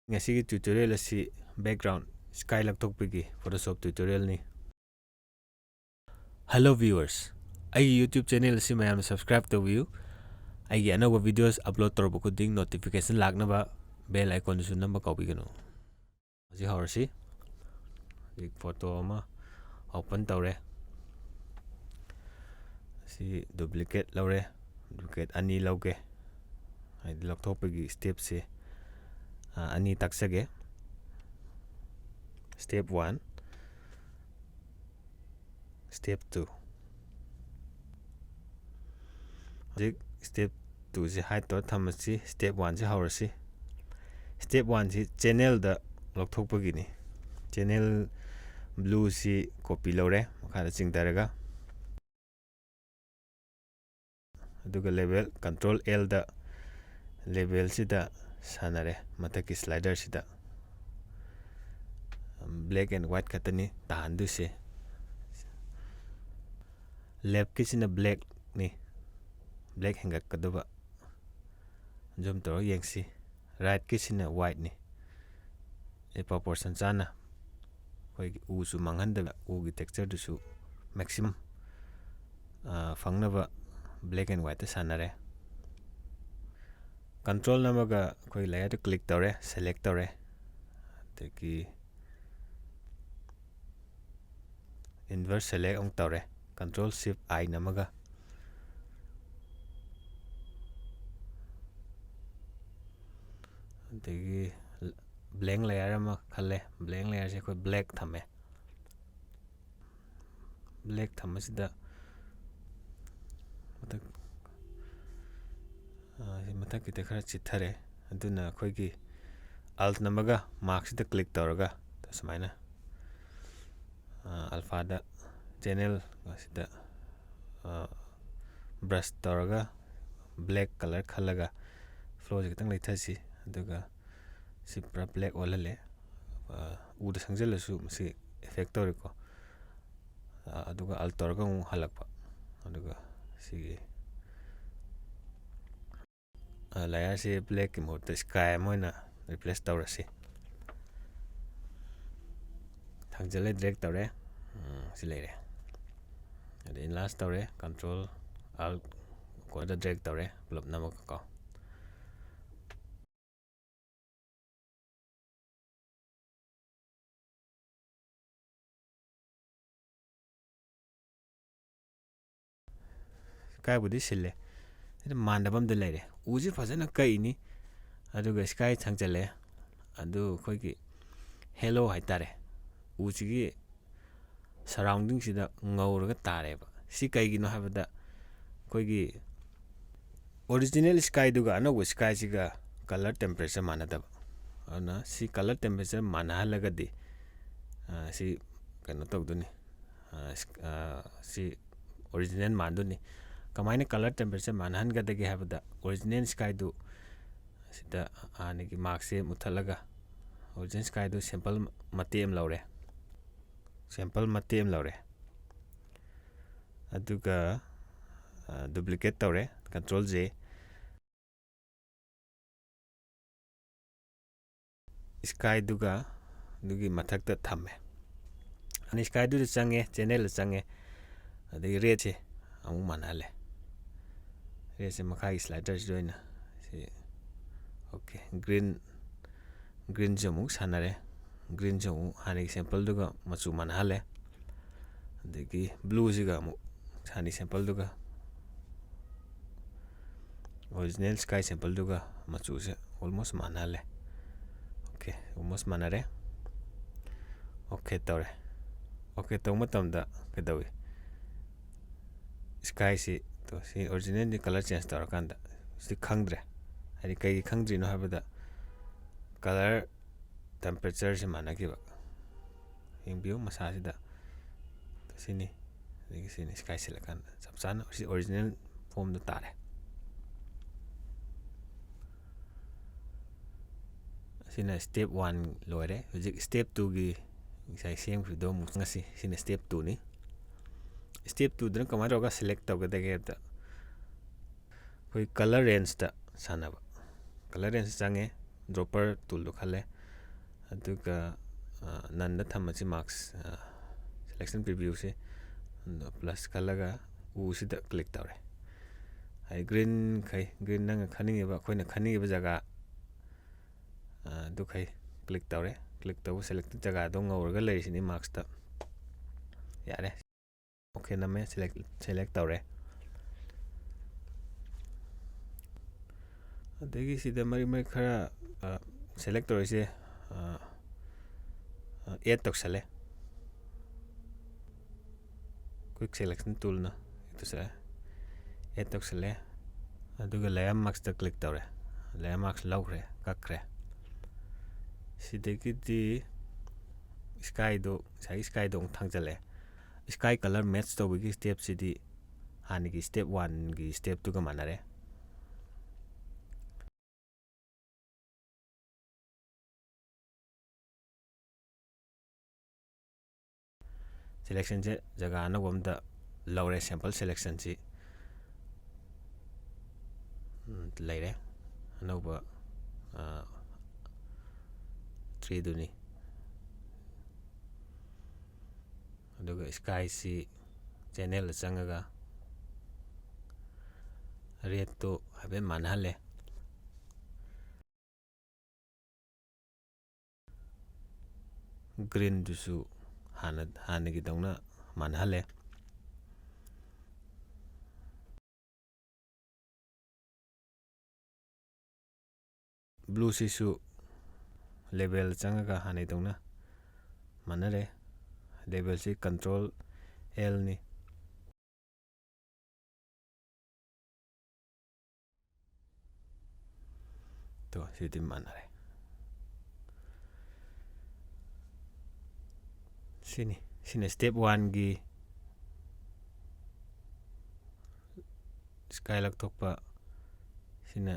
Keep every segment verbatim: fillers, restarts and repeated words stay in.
ꯉꯁꯤꯒꯤ tutorial ꯑꯁꯤ background sky ꯂꯧꯊꯣꯛꯄꯒꯤ Photoshop tutorialꯅꯤ꯫ Hello viewers, ꯑꯩꯒꯤ YouTube channel ꯑꯁꯤ ꯃꯌꯥꯝꯅ subscribe ꯇꯧꯕꯤꯌꯨ꯫ ꯑꯩꯒꯤ ꯑꯅꯧꯕ videos upload ꯇꯧꯔꯛꯄ ꯈꯨꯗꯤꯡ notification ꯂꯥꯛꯅꯕ bell iconꯗꯨꯁꯨ ꯅꯝꯕ ꯀꯥꯎꯕꯤꯒꯅꯨ꯫ ꯍꯧꯖꯤꯛ ꯍꯧꯔꯁꯤ꯫ ꯍꯧꯖꯤꯛ photo ꯑꯃ open ꯇꯧꯔꯦ꯫ ꯁꯤ duplicate ꯂꯧꯔꯦ, duplicate ꯑꯅꯤ ꯂꯧꯒꯦ꯫ ꯍꯥꯏꯗꯤ ꯂꯧꯊꯣꯛꯄꯒꯤ stepꯁꯦ, ꯑ, ꯑꯅꯤ ꯇꯥꯛꯆꯒꯦ꯫ Step one, step two꯫ ꯍꯧꯖꯤꯛ step twoꯁꯦ hide ꯇꯧꯔ ꯊꯝꯃꯁꯤ, step oneꯁꯦ ꯍꯧꯔꯁꯤ꯫ Step oneꯁꯤ channelꯗ ꯂꯧꯊꯣꯛꯄꯒꯤꯅꯤ꯫ Channel blueꯁꯤ copy ꯂꯧꯔꯦ, ꯃꯈꯥꯗ ꯆꯤꯡꯊꯔꯒ꯫ ꯑꯗꯨꯒ level, control Lꯗ levelꯁꯤꯗ ꯁꯥꯟꯅꯔꯦ, ꯃꯊꯛꯀꯤ sliderꯁꯤꯗ꯫ Black and white ꯈꯛꯇꯅꯤ ꯇꯥꯍꯟꯗꯣꯏꯁꯦ꯫ Leftꯀꯤꯁꯤꯅ blackꯅꯤ, black ꯍꯦꯟꯒꯠꯀꯗꯕ꯫ Zoom ꯇꯧꯔꯒ ꯌꯦꯡꯁꯤ꯫ Rightꯀꯤꯁꯤꯅ whiteꯅꯤ꯫ ꯑꯩ proportion ꯆꯥꯅ ꯑꯩꯈꯣꯏꯒꯤ ꯎꯁꯨ ꯃꯥꯡꯍꯟꯗꯕ, ꯎꯒꯤ textureꯗꯨꯁꯨ maximum, ꯑ, ꯐꯪꯅꯕ black and whiteꯇ ꯁꯥꯟꯅꯔꯦ꯫ Control ꯅꯝꯃꯒ ꯑꯩꯈꯣꯏ layerꯗ click ꯇꯧꯔꯦ, select ꯇꯧꯔꯦ꯫ ꯑꯗꯒꯤ inverse select ꯑꯃꯨꯛ ꯇꯧꯔꯦ, Control Shift I ꯅꯝꯃꯒ꯫ ꯑꯗꯒꯤ blank layer ꯑꯃ ꯈꯜꯂꯦ, blank layerꯁꯦ ꯑꯩꯈꯣꯏ black ꯊꯝꯃꯦ꯫ Black ꯊꯝꯕꯁꯤꯗ ꯃꯊꯛ, ꯑ, ꯁꯤ ꯃꯊꯛꯀꯤꯗ ꯈꯔ ꯆꯤꯠꯊꯔꯦ꯫ ꯑꯗꯨꯅ ꯑꯩꯈꯣꯏꯒꯤ Alt ꯅꯝꯃꯒ maskꯁꯤꯗ click ꯇꯧꯔꯒ ꯁꯨꯃꯥꯏꯅ, ꯑ, alphaꯗ channel ꯑꯁꯤꯗ, ꯑ, brush ꯇꯧꯔꯒ black color ꯈꯜꯂꯒ flowꯁꯦ ꯈꯤꯇꯪ ꯂꯩꯊꯁꯤ꯫ ꯑꯗꯨꯒ ꯁꯤ ꯄꯨꯔꯥ black ꯑꯣꯜꯍꯜꯂꯦ꯫ ꯑ, ꯎꯗ ꯁꯪꯖꯜꯂꯁꯨ ꯃꯁꯤ effect ꯇꯧꯔꯦꯀꯣ꯫ ꯑ, ꯑꯗꯨꯒ Alt ꯇꯧꯔꯒ ꯑꯃꯨꯛ ꯍꯜꯂꯛꯄ꯫ ꯑꯗꯨꯒ ꯁꯤꯒꯤ, ꯑ, layerꯁꯦ blackꯀꯤ ꯃꯍꯨꯠꯇ sky ꯑꯃ ꯑꯣꯏꯅ replace ꯇꯧꯔꯁꯤ꯫ ꯊꯥꯡꯖꯜꯂꯦ, drag ꯇꯧꯔꯦ, ꯎꯝ, ꯁꯤ ꯂꯩꯔꯦ꯫ ꯑꯗꯩ enlarge ꯇꯧꯔꯦ, control alt ꯀꯣꯗ drag ꯇꯧꯔꯦ, ꯄꯨꯂꯞ ꯅꯝꯃꯒ ꯀꯣ꯫ Skyꯕꯨꯗꯤ ꯁꯤꯜꯂꯦ, ꯑꯗꯨ ꯃꯥꯟꯅꯕ ꯑꯃꯗꯤ ꯂꯩꯔꯦ꯫ ꯎꯁꯤ ꯐꯖꯅ ꯀꯛꯏꯅꯤ, ꯑꯗꯨꯒ sky ꯊꯥꯡꯖꯜꯂꯦ, ꯑꯗꯨ ꯑꯩꯈꯣꯏꯒꯤ halo ꯍꯥꯏꯇꯥꯔꯦ, ꯎꯁꯤꯒꯤ surroundingꯁꯤꯗ ꯉꯧꯔꯒ ꯇꯥꯔꯦꯕ꯫ ꯁꯤ ꯀꯩꯒꯤꯅꯣ ꯍꯥꯏꯕꯗ, ꯑꯩꯈꯣꯏꯒꯤ original skyꯗꯨꯒ ꯑꯅꯧꯕ skyꯁꯤꯒ colour temperature ꯃꯥꯟꯅꯗꯕ꯫ ꯑꯗꯨꯅ ꯁꯤ colour temperature ꯃꯥꯟꯅꯍꯜꯂꯒꯗꯤ, ꯑ, ꯁꯤ ꯀꯩꯅꯣ ꯇꯧꯗꯣꯏꯅꯤ, ꯑ, ꯁ-, ꯑ, ꯁꯤ original ꯃꯥꯟꯗꯣꯏꯅꯤ꯫ ꯀꯃꯥꯏꯅ colour temperature ꯃꯥꯟꯅꯍꯟꯒꯗꯒꯦ ꯍꯥꯏꯕꯗ, original skyꯗꯨ ꯁꯤꯗ ꯍꯥꯟꯅꯒꯤ markꯁꯦ ꯃꯨꯊꯠꯂꯒ, original skyꯗꯨ sample ꯃꯇꯦꯛ ꯑꯃ ꯂꯧꯔꯦ, sample ꯃꯇꯦꯛ ꯑꯃ ꯂꯧꯔꯦ꯫ ꯑꯗꯨꯒ, ꯑ, duplicate ꯇꯧꯔꯦ, control J꯫ Skyꯗꯨꯒ ꯑꯗꯨꯒꯤ ꯃꯊꯛꯇ ꯊꯝꯃꯦ꯫ ꯑꯅꯤ skyꯗꯨꯗ ꯆꯪꯉꯦ, channelꯗ ꯆꯪꯉꯦ, ꯑꯗꯒꯤ redꯁꯦ ꯑꯃꯨꯛ ꯃꯥꯟꯅꯍꯜꯂꯦ꯫ Redꯁꯦ ꯃꯈꯥꯒꯤ sliderꯁꯤꯗ ꯑꯣꯏꯅ ꯁꯤ, okay, green, greenꯁꯦ ꯑꯃꯨꯛ ꯁꯥꯟꯅꯔꯦ꯫ Greenꯁꯦ ꯑꯃꯨꯛ ꯍꯥꯟꯅꯒꯤ sampleꯗꯨꯒ ꯃꯆꯨ ꯃꯥꯟꯅꯍꯜꯂꯦ꯫ ꯑꯗꯒꯤ blueꯁꯤꯒ ꯑꯃꯨꯛ ꯍꯥꯟꯅꯒꯤ sampleꯗꯨꯒ, original sky sampleꯗꯨꯒ ꯃꯆꯨꯁꯦ almost ꯃꯥꯟꯅꯍꯜꯂꯦ꯫ Okay, almost ꯃꯥꯟꯅꯔꯦ꯫ Okay ꯇꯧꯔꯦ꯫ Okay ꯇꯧꯕ ꯃꯇꯝꯗ ꯀꯩꯗꯧꯏ? Skyꯁꯤ, ꯇꯣ, ꯁꯤ originalꯗꯤ colour change ꯇꯧꯔꯀꯥꯟꯗ ꯁꯤ ꯈꯪꯗ꯭ꯔꯦ꯫ ꯍꯥꯏꯗꯤ ꯀꯩꯒꯤ ꯈꯪꯗ꯭ꯔꯤꯅꯣ ꯍꯥꯏꯕꯗ, colour temperatureꯁꯤ ꯃꯥꯟꯅꯈꯤꯕ꯫ ꯌꯦꯡꯕꯤꯌꯨ ꯃꯁꯥꯁꯤꯗ꯫ ꯁꯤꯅꯤ꯫ ꯑꯗꯒꯤ ꯁꯤꯅꯤ, sky ꯁꯤꯜꯂꯀꯥꯟꯗ ꯆꯞ ꯆꯥꯅ ꯁꯤ original formꯗ ꯇꯥꯔꯦ꯫ ꯑꯁꯤꯅ step one ꯂꯣꯏꯔꯦ꯫ ꯍꯧꯖꯤꯛ step twoꯒꯤ ꯉꯁꯥꯏ ꯁꯦꯝꯈꯤꯕꯗꯣ ꯑꯃꯨꯛ ꯆꯪꯉꯁꯤ꯫ ꯁꯤꯅ step twoꯅꯤ꯫ Step twoꯗꯅ ꯀꯃꯥꯏꯅ ꯇꯧꯔꯒ select ꯇꯧꯒꯗꯒꯦ ꯍꯥꯏꯕꯗ, ꯑꯩꯈꯣꯏ colour rangeꯇ ꯁꯥꯟꯅꯕ꯫ Colour range ꯆꯪꯉꯦ꯫ dropper toolꯗꯣ ꯈꯜꯂꯦ꯫ ꯑꯗꯨꯒ, ꯑ, noneꯗ ꯊꯝꯃꯁꯤ mask, ꯑ, selection previewꯁꯦ꯫ ꯑꯗꯣ plus ꯈꯜꯂꯒ ꯎꯁꯤꯗ click ꯇꯧꯔꯦ꯫ ꯑꯩ green ꯈꯩ, green ꯅꯪꯅ ꯈꯟꯅꯤꯡꯉꯤꯕ, ꯑꯩꯈꯣꯏꯅ ꯈꯟꯅꯤꯡꯉꯤꯕ ꯖꯒꯥ, ꯑ, ꯑꯗꯨꯈꯩ click ꯇꯧꯔꯦ꯫ Click ꯇꯧꯕ selected ꯖꯒꯥꯗꯣ ꯉꯧꯔꯒ ꯂꯩꯔꯤꯁꯤꯅꯤ maskꯇ꯫ ꯌꯥꯔꯦ꯫ OK ꯅꯝꯃꯦ, select, select ꯇꯧꯔꯦ꯫ ꯑꯗꯒꯤ ꯁꯤꯗ ꯃꯔꯤꯛ ꯃꯔꯤꯛ ꯈꯔ, ꯑ, select ꯇꯧꯔꯤꯁꯦ, ꯑ, ꯑ, add ꯇꯧꯁꯜꯂꯦ꯫ Quick selection toolꯅ add ꯇꯧꯁꯜꯂꯦ꯫ Add ꯇꯧꯁꯜꯂꯦ꯫ ꯑꯗꯨꯒ layer maskꯇ click ꯇꯧꯔꯦ꯫ Layer mask ꯂꯧꯈ꯭ꯔꯦ, ꯀꯛꯈ꯭ꯔꯦ꯫ ꯁꯤꯗꯒꯤꯗꯤ skyꯗꯣ, ꯉꯁꯥꯏꯒꯤ skyꯗꯣ ꯑꯃꯨꯛ ꯊꯥꯡꯖꯜꯂꯛꯑꯦ꯫ Sky color match ꯇꯧꯕꯒꯤ stepꯁꯤꯗꯤ ꯍꯥꯟꯅꯒꯤ step oneꯒꯤ stepꯇꯨꯒ ꯃꯥꯟꯅꯔꯦ꯫ Selectionꯁꯦ ꯖꯒꯥ ꯑꯅꯧꯕ ꯑꯝꯗ ꯂꯧꯔꯦ, sample selectionꯁꯤ꯫ ꯎꯝ, ꯂꯩꯔꯦ꯫ ꯑꯅꯧꯕ, ꯑ, treeꯗꯨꯅꯤ꯫ ꯑꯗꯨꯒ skyꯁꯤ channelꯗ ꯆꯪꯉꯒ redꯇꯣ ꯍꯥꯏꯐꯦꯠ ꯃꯥꯟꯅꯍꯜꯂꯦ꯫ Greenꯗꯨꯁꯨ ꯍꯥꯟꯅ, ꯍꯥꯟꯅꯒꯤꯗꯧꯅ ꯃꯥꯟꯅꯍꯜꯂꯦ꯫ Blueꯁꯤꯁꯨ level ꯆꯪꯉꯒ ꯍꯥꯟꯅꯩꯗꯧꯅ ꯃꯥꯟꯅꯔꯦ꯫ Levelꯁꯤ control Lꯅꯤ꯫ ꯇꯣ, ꯁꯤꯗꯤ ꯃꯥꯟꯅꯔꯦ꯫ ꯁꯤꯅꯤ, ꯁꯤꯅ step oneꯒꯤ sky ꯂꯧꯊꯣꯛꯄ, ꯁꯤꯅ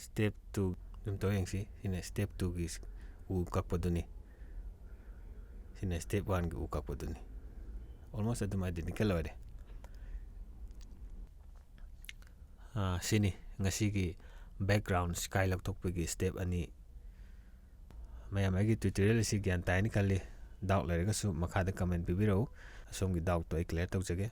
step two꯫ ꯑꯗꯨꯝ ꯇꯧ ꯌꯦꯡꯁꯤ꯫ ꯁꯤꯅ step twoꯒꯤ ꯎ ꯀꯛꯄꯗꯨꯅꯤ, ꯁꯤꯅ step oneꯒꯤ ꯎ ꯀꯛꯄꯗꯨꯅꯤ꯫ Almost ꯑꯗꯨꯝ identical ꯑꯣꯏꯔꯦ꯫ ꯑꯥ, ꯁꯤꯅꯤ ꯉꯁꯤꯒꯤ background sky ꯂꯧꯊꯣꯛꯄꯒꯤ step ꯑꯅꯤ꯫ ꯃꯌꯥꯝ ꯑꯩꯒꯤ tutorial ꯑꯁꯤ ꯒ꯭ꯌꯥꯟ ꯇꯥꯏꯅ ꯈꯜꯂꯤ꯫ Doubt ꯂꯩꯔꯒꯁꯨ ꯃꯈꯥꯗ comment ꯄꯤꯕꯤꯔꯛꯎ, ꯑꯁꯣꯝꯒꯤ doubtꯇꯣ ꯑꯩ clear ꯇꯧꯖꯒꯦ꯫